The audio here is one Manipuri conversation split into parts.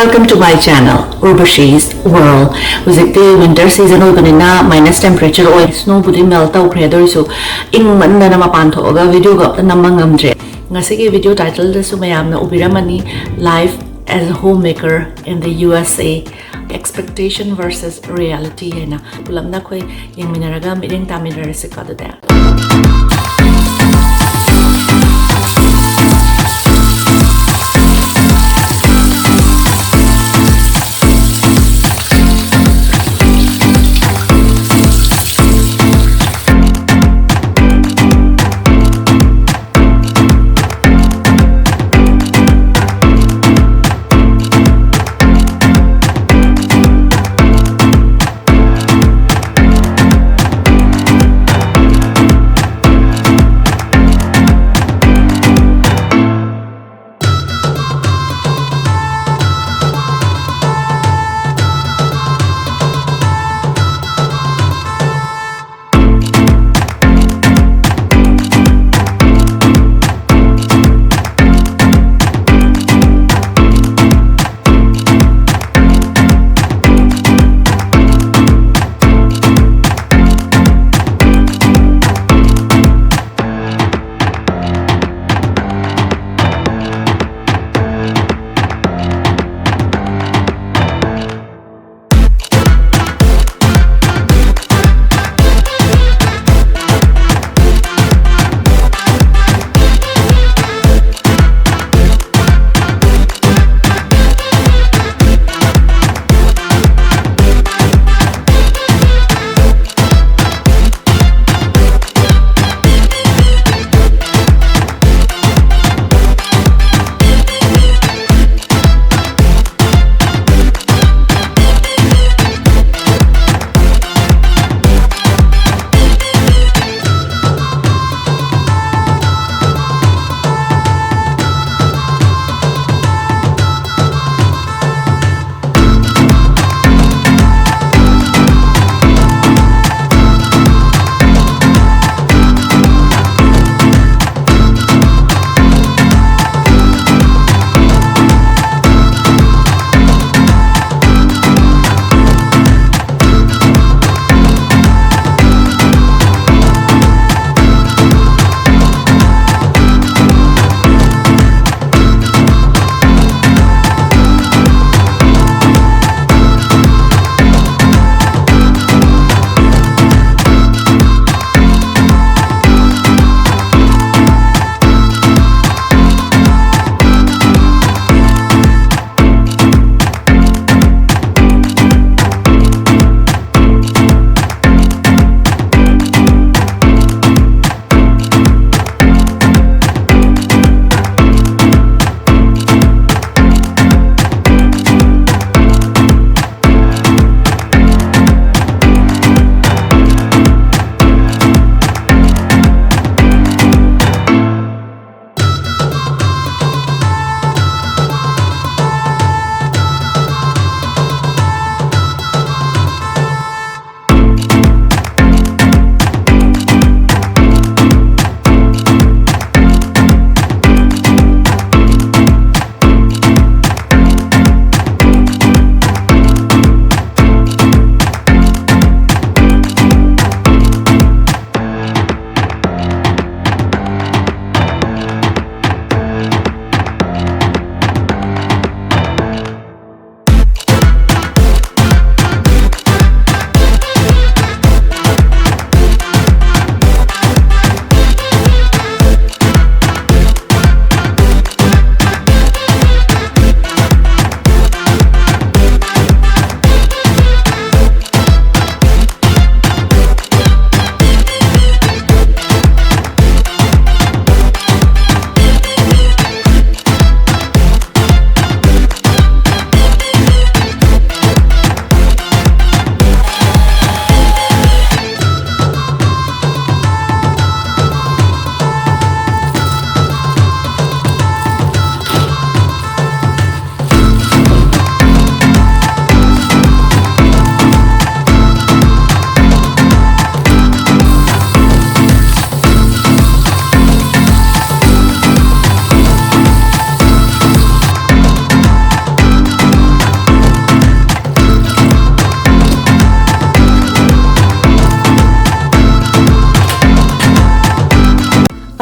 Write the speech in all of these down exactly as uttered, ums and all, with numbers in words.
Welcome to my channel, Urvashi's World. ꯍꯧꯖꯤꯛꯇꯤ winter season ꯑꯣꯏꯕꯅꯤꯅ minus temperature ꯑꯣꯏ, snowꯕꯨꯗꯤ melt ꯇꯧꯈ꯭ꯔꯦ, ꯑꯗꯨ ꯑꯣꯏꯔꯁꯨ ꯏꯪꯃꯟꯗꯅ ꯃꯄꯥꯟ ꯊꯣꯛꯑꯒ videoꯒ ꯑꯝꯇ ꯅꯝꯕ ꯉꯝꯗ꯭ꯔꯦ꯫ ꯉꯁꯤꯒꯤ video titleꯗꯁꯨ ꯃꯌꯥꯝꯅ ꯎꯕꯤꯔꯝꯃꯅꯤ, Life as a Homemaker in the U S A, Expectation versus Reality ꯍꯥꯏꯅ꯫ ꯄꯨꯂꯞꯅ ꯑꯩꯈꯣꯏ ꯌꯦꯡꯃꯤꯟꯅꯔꯒ ꯃꯤꯠꯌꯦꯡ ꯇꯥꯃꯤꯟꯅꯔꯁꯤꯀꯣ ꯑꯗꯨꯗꯤ꯫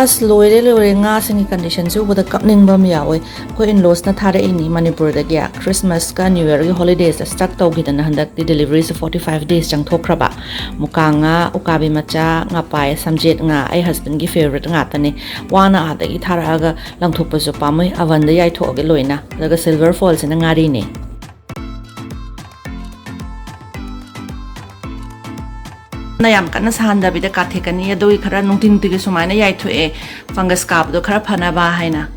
ꯑꯁ, ꯂꯣꯏꯔꯦ, ꯂꯣꯏꯔꯦ, ꯉꯥꯁꯤꯡꯒꯤ conditionꯁꯦ ꯎꯕꯗ ꯀꯞꯅꯤꯡꯕ ꯑꯃ ꯌꯥꯎꯋꯦ꯫ ꯑꯩꯈꯣꯏ in-lawsꯅ ꯊꯥꯔꯛꯏꯅꯤ ꯃꯅꯤꯄꯨꯔꯗꯒꯤ꯫ Christmasꯀ New Yearꯒꯤ holidayꯁꯇ stuck ꯇꯧꯈꯤꯗꯅ ꯍꯟꯗꯛꯇꯤ deliveryꯁꯦ forty five days ꯆꯪꯊꯣꯛꯈ꯭ꯔꯕ꯫ ꯃꯨꯀꯥ ꯉꯥ, ꯎꯀꯥꯕꯤ ꯃꯆꯥ, ꯉꯥꯄꯥꯏ, ꯁꯝꯖꯦꯠ ꯉꯥ, ꯑꯩ husbandꯒꯤ favourite ꯉꯥꯛꯇꯅꯦ꯫ ꯋꯥꯅ ꯑꯥꯗꯒꯤ ꯊꯥꯔꯛꯑꯒ ꯂꯪꯊꯣꯛꯄꯁꯨ ꯄꯥꯝꯃꯨꯏ, ovenꯗ ꯌꯥꯏꯊꯣꯛꯑꯒꯦ ꯂꯣꯏꯅ꯫ ꯑꯗꯨꯒ silver foilꯁꯤꯅ ꯉꯥꯔꯤꯅꯦ꯫ ꯅ ꯌꯥꯝ ꯀꯟꯅ ꯁꯥꯍꯟꯗꯕꯤꯗ ꯀꯥꯊꯦꯛꯀꯅꯤ꯫ ꯑꯗꯨꯒꯤ ꯈꯔ ꯅꯨꯡꯇꯤ ꯅꯨꯡꯇꯤꯒꯤ ꯁꯨꯃꯥꯏꯅ ꯌꯥꯏꯊꯣꯛꯑꯦ, fungus ꯀꯥꯕꯗꯣ ꯈꯔ ꯐꯅꯕ ꯍꯥꯏꯅ꯫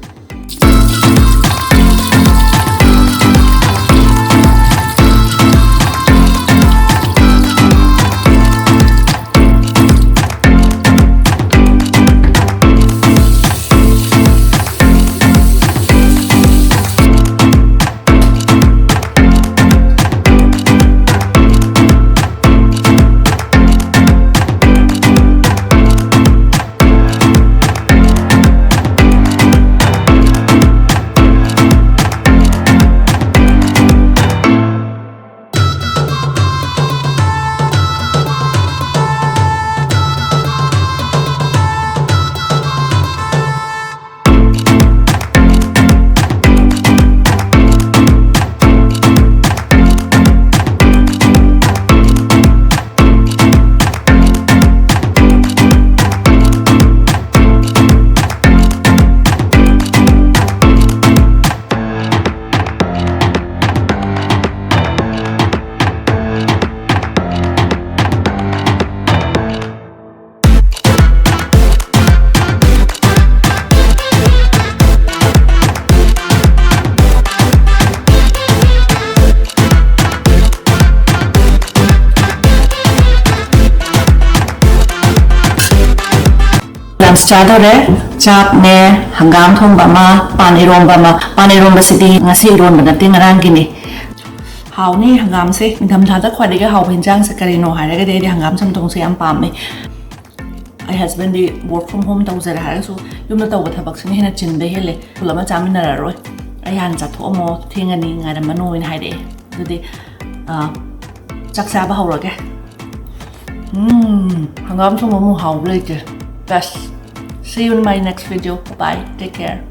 Lunch ꯆꯥꯗꯧꯔꯦ꯫ ꯆꯥꯛꯅꯦ, ꯍꯪꯒꯥꯝ ꯊꯣꯡꯕ ꯑꯃ, ꯄꯥꯟ ꯏꯔꯣꯝꯕ ꯑꯃ꯫ ꯄꯥꯟ ꯏꯔꯣꯝꯕꯁꯤꯗꯤ ꯉꯁꯤ ꯏꯔꯣꯟꯕ ꯅꯠꯇꯦ, ꯉꯔꯥꯡꯒꯤꯅꯤ꯫ ꯍꯥꯎꯅꯤ ꯍꯪꯒꯥꯝꯁꯦ꯫ ꯅꯤꯡꯊꯝꯊꯥꯗ ꯈ꯭ꯋꯥꯏꯗꯒꯤ ꯍꯥꯎꯕ ꯍꯤꯟꯖꯥꯡꯁꯦ ꯀꯔꯤꯅꯣ ꯍꯥꯏꯔꯒꯗꯤ ꯑꯩꯗꯤ ꯍꯪꯒꯥꯝ ꯆꯝꯊꯣꯡꯁꯦ ꯌꯥꯝ ꯄꯥꯝꯃꯦ꯫ ꯑꯩ husbandꯗꯤ work from home ꯇꯧꯖꯔꯦ ꯍꯥꯏꯔꯒꯁꯨ ꯌꯨꯝꯗ ꯇꯧꯕ ꯊꯕꯛꯁꯤꯅ ꯍꯦꯟꯅ ꯆꯤꯟꯕ ꯍꯦꯜꯂꯦ꯫ ꯄꯨꯂꯞ ꯑꯃ ꯆꯥꯃꯤꯟꯅꯔꯔꯣꯏ꯫ "ꯑꯩ ꯍꯥꯟꯅ ꯆꯥꯊꯣꯛꯑꯝꯃꯣ, ꯊꯦꯡꯉꯅꯤ, ꯉꯥꯏꯔꯝꯃꯅꯨ" ꯍꯥꯏꯅ ꯍꯥꯏꯔꯛꯑꯦ꯫ ꯑꯗꯨꯗꯤ, ꯑ, ꯆꯥꯛ ꯆꯥꯕ ꯍꯧꯔꯒꯦ꯫ ꯎꯝ, ꯍꯪꯒꯥꯝ ꯊꯣꯡꯕ ꯑꯃꯨꯛ ꯍꯥꯎꯕ ꯂꯩꯇꯦ꯫ Best꯫ See you in my next video. Bye bye. Take care.